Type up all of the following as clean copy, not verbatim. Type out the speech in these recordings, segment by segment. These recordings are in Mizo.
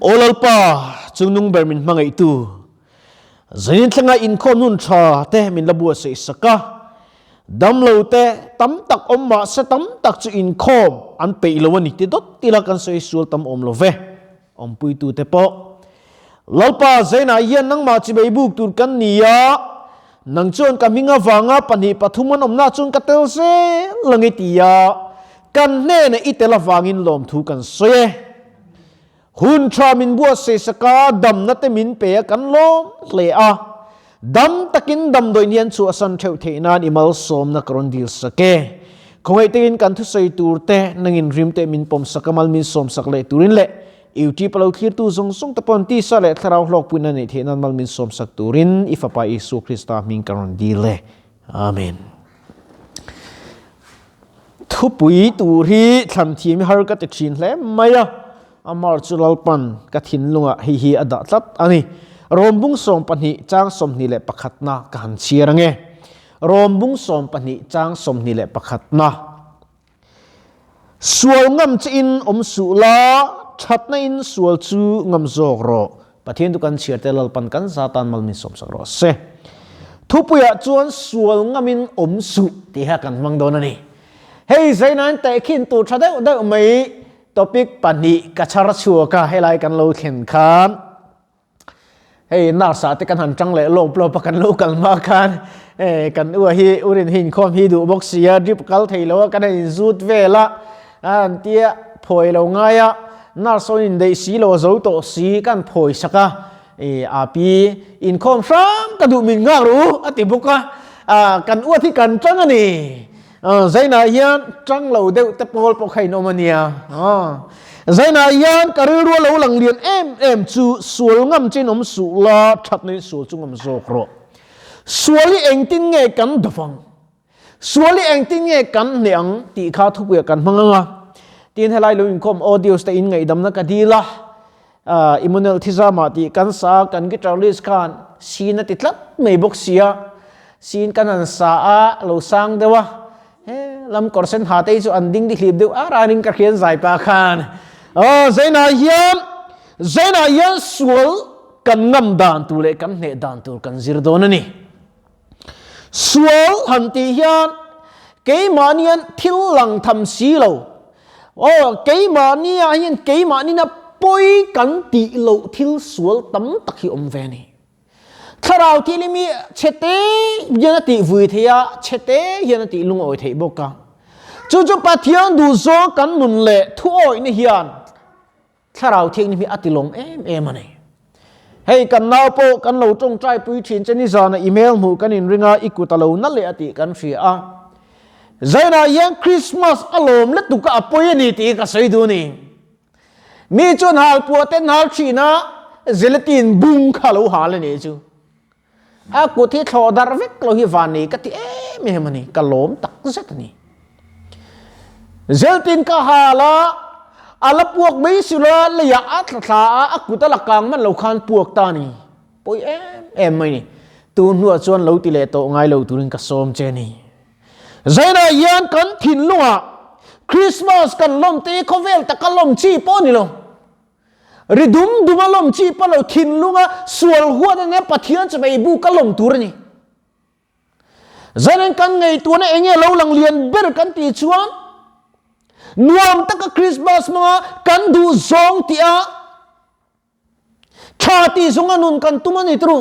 Aw Lalpa, chungnung ber min hmangaihtu, zanin thlenga inkhawm nun tha te min la buatsaih sak a, damlo te tam tak awm mah se tam tak chu inkhawm an peih lo a ni ti dawt ila kan sawi sual tam awm lo ve. Awmpuitute pawh, Lalpa, zainah hian nangmah chibei buk tur kan ni a, nang chuan ka hming avanga pahnih pathum an awmna chuan ka tel zel ang i ti a, kan hnenah i tel avangin lawmthu kan sawi e. Hun tha min buatsaih sak a, damna te min pe a, kan lawm hle a. Dam takin damdawi ni an chhuahsan theuh theih nan i malsawmna ka rawn dil sak e. Khawngaih takin kan thusawi tur te nangin rim te min pawm sak a, mal min sawm sak leh turin leh YouTube a lo thlirtu zawng zawng te pawn tisa leh thlarau hlawkpuina neih theih nan mal min sawm sak turin i Fapa Isua Krista hming ka rawn dil e. Amen. Thupui tur hi thlan thiam i har ka ti thin hle mai a, Amar chu Lalpan ka thinlungah hei hi a dah tlat a ni. Rawmbung 12 chang 21 na ka han chhiar ange. Rawmbung 12 chang 21 na. Sual ngam che in awm suh la, thatna in sual chu ngam zawk rawh. Pathian chu kan chhiar te Lalpan kan za tan mal min sawmsak rawh se. Thupuiah chuan sual ngamin awm suh tih kha kan hmang dawn a ni. Hei zainain tehkhin tur tha deuh deuh mai topic pahnih ka chhar chhuak a, helai kan lo thlen khan hei nurse ah te kan han tang leh lawp lawp a kan lo kal hma khan kan ua hi urin hi inkhawm hi duh bawk sia drip kal thei lo a kan han inzut vel a an tia phawi lo ngai a nurse ho in daih si lo a zo tawh si kan phawi sak a a pi inkhawm hrang ka duh min nghak ru a ti bawk a kan uat hi kan tang a ni Zainah hian tang lo deuh te pawl pawh kha in awm a nia. Zainah hian ka rilru a lo lang lian em em chu sual ngam chin awm suh la, thatna in sual chu ngam zawk rawh. Sual hi engtin nge kan dawp ang? Sual hi engtin nge kan hneh ang tih kha thupuiah kan hmang ang a. Tin helai lo inkhawm audios te in ngaihdamna ka dil a. Immanuel Thizama tih kan sa a, kan guitarist khan sin a ti tlat mai bawk si a, sin kan han sa a, lo sang deuh a, he lam kawr sen ha te hi chu an ding dihlip deuh ar arin ka hrian zai pa khan. Aw Zainah hian Zainah hian sual kan ngam dan tur leh kan hneh dan tur kan zir dawn a ni. Sual han tih hian keimahnian thil lang tham si lo. Aw, keimahnia hian keimahnin a pawi kan tih loh thil sual tam tak hi awm ve a ni. Thlarau thil hi chhete hian a tih vui theih a, chhete hian a tih lungawi theih bawk a. Chu chu Pathian duhzawng kan nun leh thuawihna hian Thlarau Thianghlim hi a tilawm em em a ni. Hei kan nau pawh kan lo tawngtai pui thin che nizana email hmuh kan inring a, i kut a lo na leh a tih kan hria a. Zainah hian Christmas a lawm lutuk a a pawi a ni tih ka sawi duh a ni. Mi chuan hal puah ten hal thin a, gelatin bung kha lo hal a nih chu. A kut hi thlawh darh vek lo hi van nei ka ti em em a ni, ka lawm tak zet a ni. Zeltin ka hal a, a la puak mai si lo a, leiah a thla thla a, a kut a la kang man lo khan puak ta a ni. Pawi em em mai ni. Tun hnuah chuan lo ti leh tawh ngai lo turin ka sawm che a ni. Zainah hian kan thinlungah Christmas kan lawm te hi khawvel taka lawm chi pawh a ni lo. Ri dum dum a lawm chi pa lo thinlung a sual huat a nia Pathian chu vei buk a lawm tur a ni. Zanin kan ngaihtuahna enge lo lang lian ber kan tih chuan nuam taka Christmas hmanga kan duh zawng tih a tha tih zawng a nun kan tum a ni turu.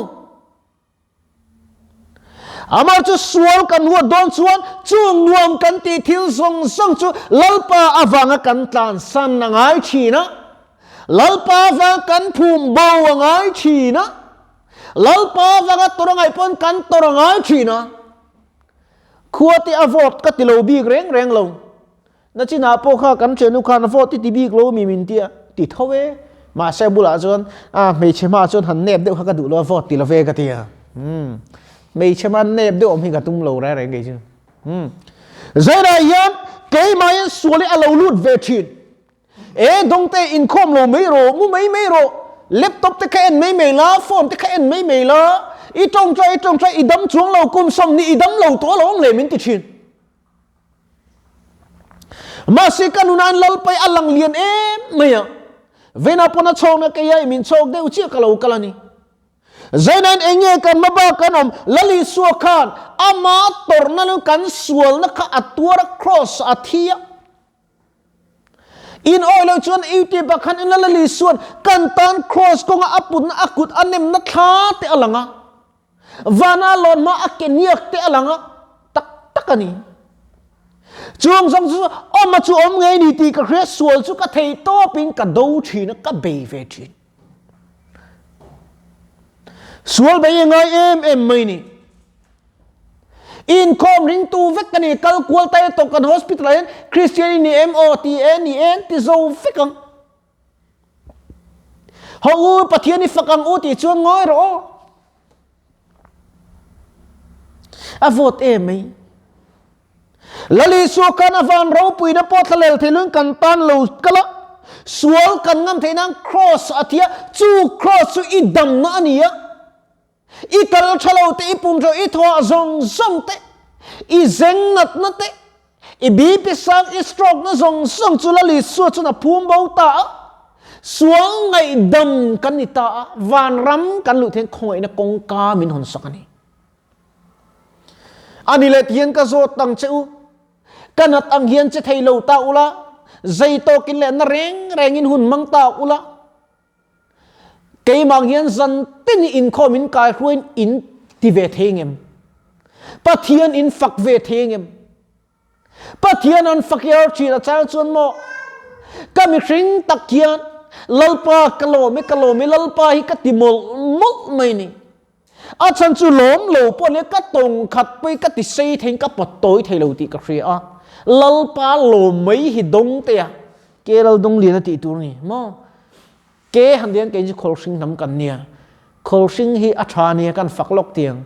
Amah chu sual kan huat dawn chuan chung nuam kan tih thil zawng zawng chu Lalpa avanga kan tlansan a ngai thin a, Lalpa avanga kan phum bo a ngai thin a, Lalpa avanga tawrh a ngaih pawn kan tawrh a ngai thin a. Khua te a vawt ka ti lo bik reng reng lo. Nachinah pawh kha kan thiannu khan a vawt i ti bik lo mi min tia ti tho e. Mahse bulah chuan a hmeichhe hmaah chuan han nep deuh kha ka duh lo a vawt ti lo ve ka ti a. Umm hmeichhe hma nep deuh awm hi ka tum lo reng reng kei chu. Umm Zainah hian keimah hian sual hi a lo lut ve thin. E dawngte inkhawm lo mai rawh, mu mai mai rawh, laptop te kha en mai mai la, phone te kha en mai mai la, i tawngtai i tawngtai i dam chuang lo kum sawmhnih i dam lo tawh alawm le min ti thin. Mahse ka nunain Lalpai a lang lian em mai a. Vena pawn a chhawkna keia i min chhawk deuh chiah ka lo kal a ni. Zainan enge kan hmaba kan awm? Lal Isua khan ama tawrhna lu kan sualna kha a tuar a, cross a thi a. In awih loh chuan YouTube ah khan in la Lal Isua'n kan tan cross kawnga a putna a kut a nemna thla te a lang a. Vana lawn hma a ke niak te a lang a, tak tak a ni. Chuang zawng chu awm a chu awm ngei ni tih ka hria, sual chu ka thei tawpin ka do thin a, ka bei ve thin. Sual bei a ngai em em mai ni. Inkhawm ringtu vek ka ni, kal kual tai tawh kan hospital ah hian Christian i ni em aw ti e ni e an ti zo vek ang. Ho u Pathian i fak ang u tih chuan ngawi rawh aw. A vawt em mai. Lal Isua khan a van ropuina pawh thlalel thei luin kan tan lo kal a, sual kan ngam theih nan cross a thi a, chu cross chu i damna a ni a. I kal tha lo te, i pum tha lo, i thawh zawng zawng te, i zeng natna te, i BP sang, i stroke na zawng zawng chu Lal Isua chuan a phum bo ta a. Sual ngaihdam kan ni ta a, vanram kan luh theih khawngaihna kawngka min hawn sak a ni. A ni leh tihian ka zawt ang che u, ka nat ang hian che thei lo ta ula, zei tawkin leh na reng rengin hun hmang ta ula, keimah ang hian zan tin inkhawm in kai hruaiin in ti ve thei ngem? Pathian in fak ve thei ngem? Pathian an fak iar thin a chang chuan maw ka mihring tak hian Lalpa ka lawm e ka lawm e Lalpa hi ka ti mawlh mawlh mai ni. A chhan chu lawm lo pawh nia ka tawng khat pawh hi ka ti sei theiin ka pawt tawi thei lo tih ka hria a. Lalpa lawm mai hi dawng te a ke lal dawng lian a tih tur a ni maw. Ke han tiang kei chu khawlhring hnam kan nia. Khawlhring hi a tha nia kan fak lawk tiang.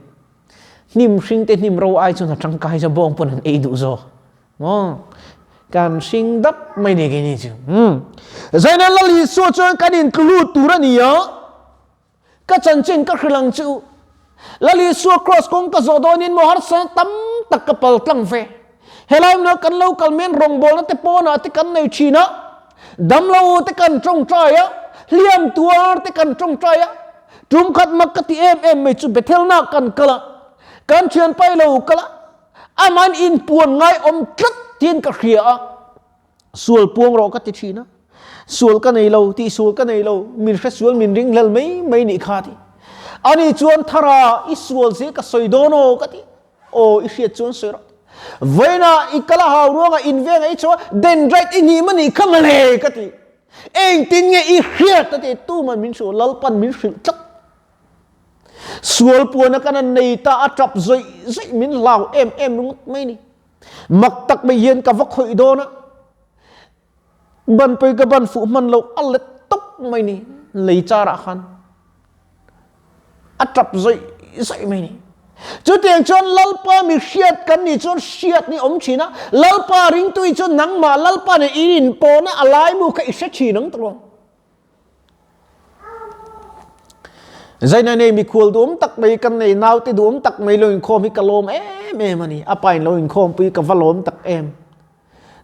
Hnim hring te hnim ro ai chuan a tangkai chu bawng pawn an ei duh zawk. Maw? Kan hring dap mai ni keini chu. Hmm. Zaina Lal Isua chuan kan intlu tur a ni a. Ka chanchin ka hrilh ang chu. Lal Isua cross kawng ka zawh dawnin maw harsa tam tak ka pal tlang ve. Helai hmunah kan lo kal men rawngbawlna te pawnah te kan nei thin a. Damlo te kan tawngtai a, hliam tuar te kan tawngtai a. Tum khat mak ka ti em em mai chu Bethelna kan kal a, kan thianpa i lo kal a, aman inpuan ngai awm tlat tiin ka hria a, sual puang rawh ka ti thin a, sual ka nei lo, tihsual ka nei lo, min hre sual min ringhlel mai mai nih kha ti. Ani chuan Thara i sual zel ka sawi dawn aw ka ti. Aw i hriat chuan sawi rawh. Vawiinah i kal a hau ruangah in vengah i chho a, dendrite i hnim a nih kha mawle ka ti. Engtin nge i hriat a ti tuman min hrilh Lalpan min hrilh tlat. Sual puana kan an nei ta a tap zawih zawih min hlau em em ringawt mai ni. Mak tak mai hian ka va khawih dawn a, ban pawih ka ban fuh hman lo a let tawp mai ni lei char ah khan a tap zawih zawih mai ni. Chutiang chuan Lalpa mi hriat kan nih chuan hriat ni awm thin a, Lalpa ringtu hi chuan nangmah Lalpa nen i inpawhna a laimu kha i hre thin ang tawh. Zaina nei mikhual duhawm tak mai kan nei naute duhawm tak mai lo inkhawm hi ka lawm em em a ni. A pa in lo inkhawm pui ka va lawm tak em.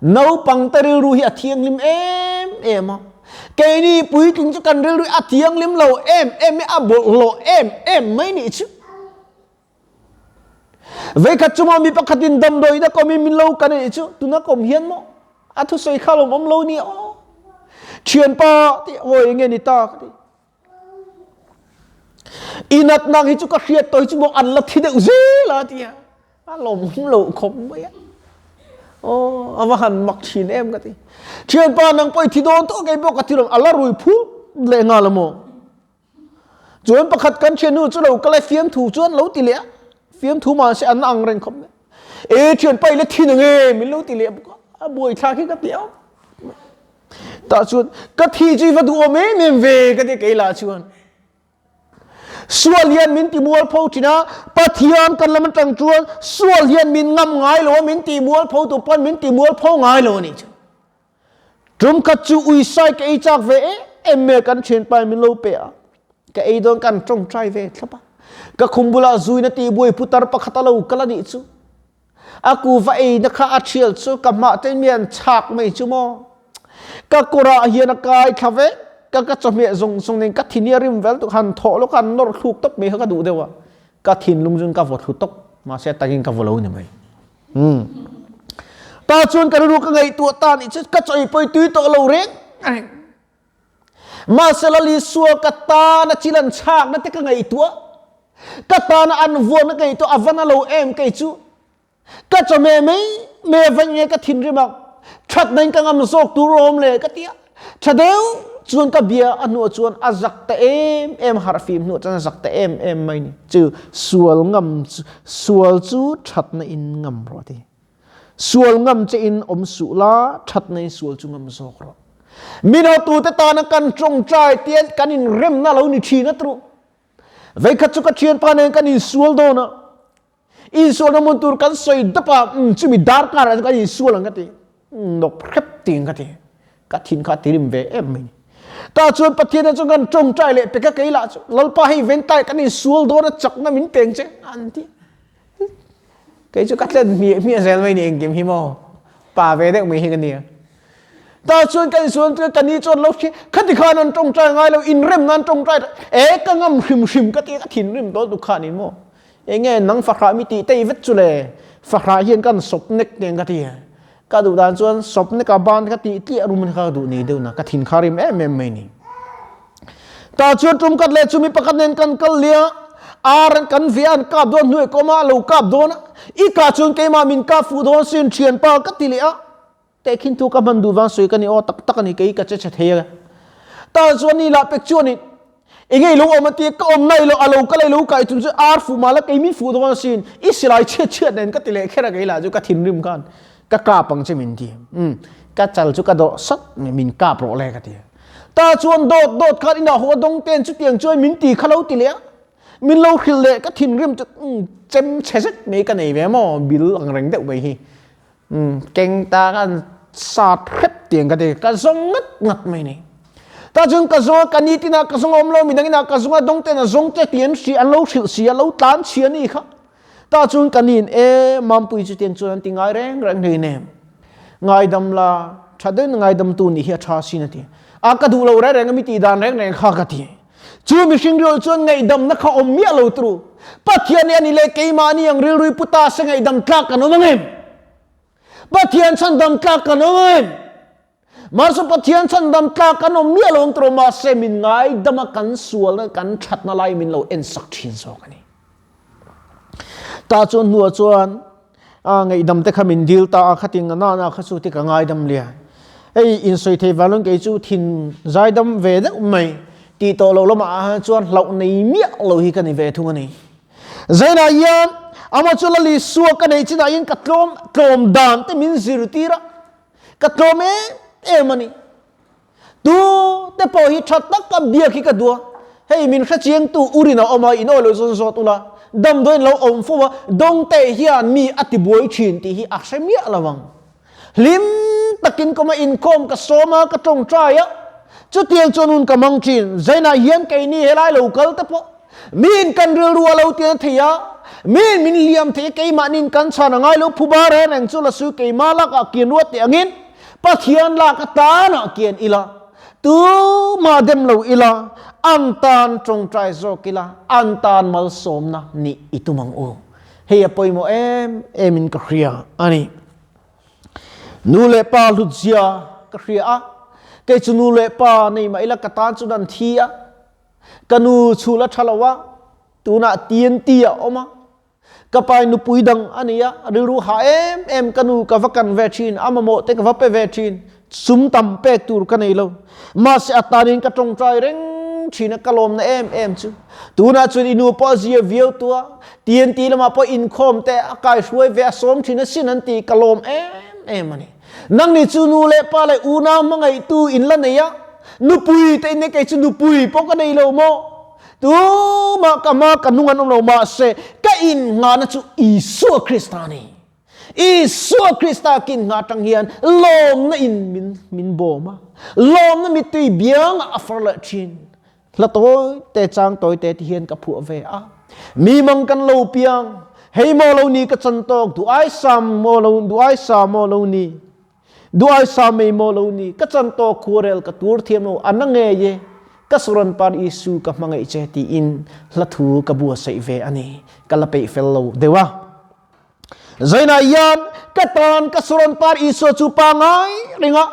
Naupang te rilru hi a thianghlim em em a. Keini puitling chu kan rilru hi a thianghlim lo em em i a bawlhhlawh em em mai nih chu. Veikhat chu maw mi pakhatin damdawi na kawm in min lo kan anih chu tuna kawm hian maw a thusawi kha lawm awm lo ni aw. Thianpa ti hawi enge ni ta ka ti. I natnak hi chu ka hriat tawh hi chu maw an la thi deuh zel a tia. A lawm lo khawp mai a. Aw, a va han mak thin em ka ti. Thianpa nang pawh i thi dawn tawh kei pawh ka thi lo, a la rui phur leh nghal a maw. Chuan pakhat kan thiannu chu lo kal e fiamthu chuan lo ti leh a. Fiamthu mah se an ang reng khawp mai. E thianpa i la thi na nge min lo ti leh bawk a. A buaithlak hi ka ti a. Tah chuan ka thi chu i va duhawm em em ve ka ti kei lah chuan. Sual hian min ti mualpho thin a, Pathian kan lam atang chuan sual hian min ngam ngai lo a, min ti mualpho tu pawn min ti mualpho ngai lo a nih chu. Tum khat chu uisai ka ei chak ve em em mai a, kan thianpa in min lo pe a, ka ei dawn kan tawngtai ve thlap a. Ka khum bulah zuina tihbuai putar pakhat a lo kal a nih chu. A kuva eina kha a thial chu ka hmah te mian chak mai chu maw. Ka kawrah hian a kai thla vek. Ka ka chawhmeh zawng zawng nen ka thin hi a rim vel tuk han thawh lawk a han nawr thluk tawp mai kha ka duh deuh a. Ka thinlung chuan ka vaw thlu tawp mahse a takin ka vaw lo ni mai. Umm. Ta chuan ka rilru ka ngaihtuah ta nih chu ka chawi pawi tui tawh lo reng reng. Mahse Lal Isua ka tana thil an chhakna te ka ngaihtuah. Ka tana an vuakna ka ngaihtuah a va na lo em kei chu. Ka chawhmeh mai mai a vaih nge ka thinrim ang. Thatna in ka ngam zawk tur awm le ka ti a. Tha deuh chuan ka bia a hnuah chuan a zak ta em em harh fim hnuah chuan a zak ta em em mai ni. Chu sual ngam chu sual chu thatna in ngam rawh a ti. Sual ngam che in awm suh la thatna in sual chu ngam zawk rawh. Min hotute tana kan tawngtai tian kan inremna lo ni thin a tru. Veikhat chu ka thianpa nen kan insual dawn a. Insualna hmun tur kan sawi dap a, umm chumi darkar ah chuan kan insual ang ka ti. Nawk hrep ting ka ti. Ka thin kha a tirim ve em mai ni. Tah chuan Pathian ah chuan kan tawngtai leh pek a kei lah chu Lalpa hei ventai kan insual dawn a chakna min peng che an ti. Kei chu ka tlen hmiah hmiah zel mai ni engkim hi maw. Pa ve deuh mai hi ka nia. Ta chuan kan insual chuan ka ni chuan lo khi khati khan an tawngtai ngai lo inrem nan tawngtai e ka ngam hrim hrim ka ti ka thinrim dawn tu khan in maw. Enge nang fahrah mi tih tei vet chu le, fahrah hian kan sawp nek tiang ka ti. Ka duh dan chuan sawp nek a ban ka tih tliah rum kha ka duh nei deuh na, ka thin kha rim em em mai ni. Ta chuan tum kat leh chumi pakhat nen kan kal lia, ar an kan ve a an kap dawn hnuai kawm a, a lo kap dawn a, i kah chuan keimah min kap fuh dawn sin thianpa ka ti leh a. Tehkhin thu ka hman duh vang sawi ka ni aw tak tak a ni kei ka che chhe thei a. Tah chuan ni lah pek chuan in enge i lo awm a tia ka awm na i lo a lo kal a i lo kai chung chu ar fuh mah la kei min fuh dawn asin i silai chhiat chhiat nen ka ti leh kher a kei lah chu ka thinrim khan ka kap ang che min ti um ka chal chu ka dawh sat min kap rawh le ka ti tah chuan dawt dawt khan inah haw dawng ten chutiang chuan min ti kha lo ti leh a min lo hrilh leh ka thinrim chu chem chhe zet mai ka nei ve maw bil ang reng deuh mai hi Umm keng ta kan sat hrep tiang ka ti ka zawng ngat ngat mai ni. Ta chuan ka zawng a ka ni tin ah ka zawng a awm lo midang in ah ka zawng a dawng ten a zawng te ti an hri an lo hrilh si a lo tlan chhia ni kha. Ta chuan ka ni in e Mampui chu tiang chuan an ti ngai reng reng hlei nem. Ngaidam la tha deuhin ngaidam tu nih hi a tha sin a ti. A ka duh lo reng reng a mi tih dan reng reng kha ka ti. Chu mihring rilru chuan ngaihdamna kha awm miah lo turu. Pathian hi a ni leh keimahni ang rilrui pu ta se ngaihdam tlak kan awm ang em? Pathian chhandam tlak kan awm ang em? Mahse Pathian chhandam tlak kan awm miah lo ang turu mahse min ngaidama kan sualna kan thatna lai min lo ensak thin zawk a ni. Ta chuan hnuah chuan a ngaihdam te kha min dil ta a khating a nana kha chu ti ka ngaidam lian. Hei insawi thei vang kei chu thin zaidam ve deuh mai tih tawh lo lamah ah chuan hlauh nei miah lo hi ka ni ve thung a ni. Zainah hian amah chu Lal Isua ka neih chinah hian ka tlawm tlawm dan te min zirtir a, ka tlawm em em a ni. Tu te pawh hi tha taka biak hi ka duh a, hei min hrechiangtu urin a awm a, in awi lo zawn zawt ula, damdawiin lo awm fo a, dawngte hian mi a tibuai thin tih hi a hre miah lo ang. Hlim takin kawma inkhawm ka sawm a, ka tawngtai a, chutiang chuan hun ka mang thin. Zainah hian keini helai lo kal te pawh miin kan rilru a lo tian thei a, miin min hliam thei a, keimahniin kan chhan a ngai lo, phuba reng reng chu la su keimah lakah kian ruat teh angin Pathian lak atanah kian ila, tumah dem lo ila, an tan tawngtai zawk ila, an tan malsawmna nih i tum ang u. Hei a pawimawh em em in ka hria a ni. Nu leh pa hlutzia ka hria a, kei chu nu leh pa nei mah ila ka tan chuan an thi a, ka nu chhul a tha lo a, tunah TNT a awm a, Ka pa nupui dang a ni a, rilru hah em em ka nu ka va kan ve thin, a mamawh te ka va pe ve thin, sum tam pek tur ka nei lo. Mahse a tanin ka tawngtai reng thin a, ka lawmna em em chu. Tunah chuan i nu pawh a zia viau tu a, TNT lamah pawh inkhawm te a kaihruai ve a sawm thin asin an ti, ka lawm em em a ni. Nangni chu nu leh pa leh unau hmangaihtu in la nei a, nupui te in nei, kei chu nupui pawh ka nei lo maw? Tumah ka hma ka hnung an awm lo mahse ka innghahna chu Isua Krista a ni. Isua Krista ka innghah atang hian lawmna in min min bawm a, lawmna mittui biangah a far leh thin. Hla tawi te chang tawi te ti hian ka phuah ve a. Mi mang kan lo piang, hei maw lo ni ka chan tawk, duh ai sam maw lo, duh ai sa maw lo ni. Duai sa mei maw lo ni, ka chan tawh khuarel ka tur thiam lo, a na ngei e, ka suran par Isu ka hmangaih che tiin hla thu ka buatsaih ve a ni, ka la peih fel lo deuh a. Zainah hian ka tan ka suran par Isua chu pangai ring a,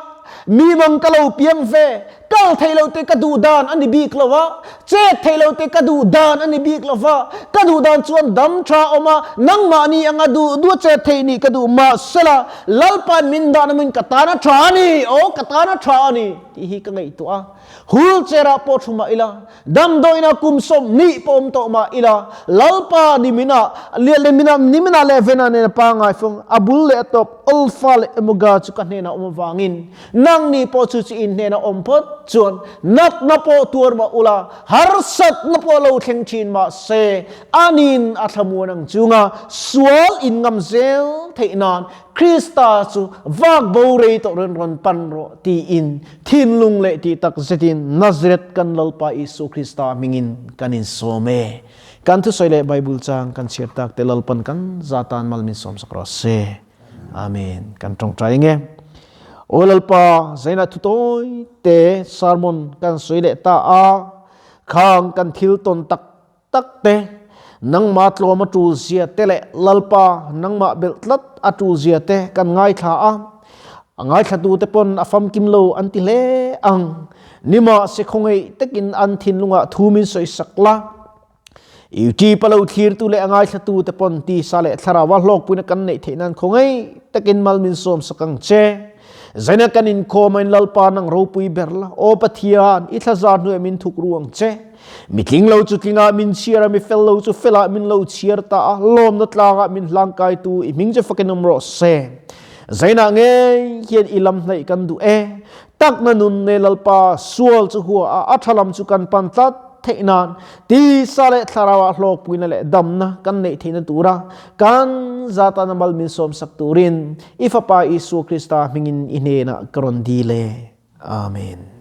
mi mang ka lo piang ve, kal thei lo te ka duh dan a ni bik lo a, chet thei lo te ka duh dan a ni bik lo va, ka duh dan chuan dam tha awm a, nangmahni anga duh duh a chet theih nih ka duh mahsela Lalpa'n min dan amin ka tan a tha a ni, aw ka tan a tha a ni tih hi ka ngaihtuah a, wheelchair ah pawh thu mah ila, Damdawiina kum 20 pawh awm tawh mah ila, Lalpa nimina nimina nimina leh vena nena pangai fawng a bul leh a tawp Alpha leh Omega chu ka hnenah awm avangin nangni pawh chu chu in hnenah awm phawt chuan natna pawh tuar mah ula, harsatna pawh lo thleng thin mah se anin a thlamuan ang chunga sual in ngam zel theih nan Krista chu vak bo rei tawh rawn rawn pan rawh tiin thinlung leh tih tak zetin Nazareth kan Lalpa Isu Krista hmingin kan insawm e. Kan thusawi leh Bible chang kan chhiar tak te Lalpan kan za tan mal min sawm sak rawh se. Amen. Kan tawngtai nge. Aw Lalpa, zainah thu tawi te sermon kan sawi leh ta a, khang kan thil tawn tak tak te, nangmah tlawm a tul zia te leh Lalpa nangmah belh tlat a tul zia te kan ngaithla a, a ngaithlatu te pawn a famkim lo an ti hle ang. Nimahse khawngaih takin an thinlungah thu min sawisak la, YouTube a lo thlirtu leh a ngaithlatu te pawn tisa leh thlarau a hlawkpuina kan neih theih nan khawngaih takin mal min sawmsak ang che. Zaina kan inkhawm a in Lalpa nang ropui ber la, Aw Pathian, i thlazar hnuaiah min thuk ru ang che. Mi tling lo chu tlingah min chhiar a, mi fel lo chu felah min lo chhiar ta a, lawmna tlangah min hlangkaitu i hming chu fakin awm rawh se. Zainah ngei hian i lam hnaih kan duh e. Takna nun ne Lalpa, sual chu hua a, a tha lam chu kan pan tlat theih nan, tisa leh thlarauah hlawkpuina leh damna kan neih theihna tura kan zatana mal min sawmsak turin i Fapa Isua Krista hmingin i hnenah ka rawn dil e. Amen.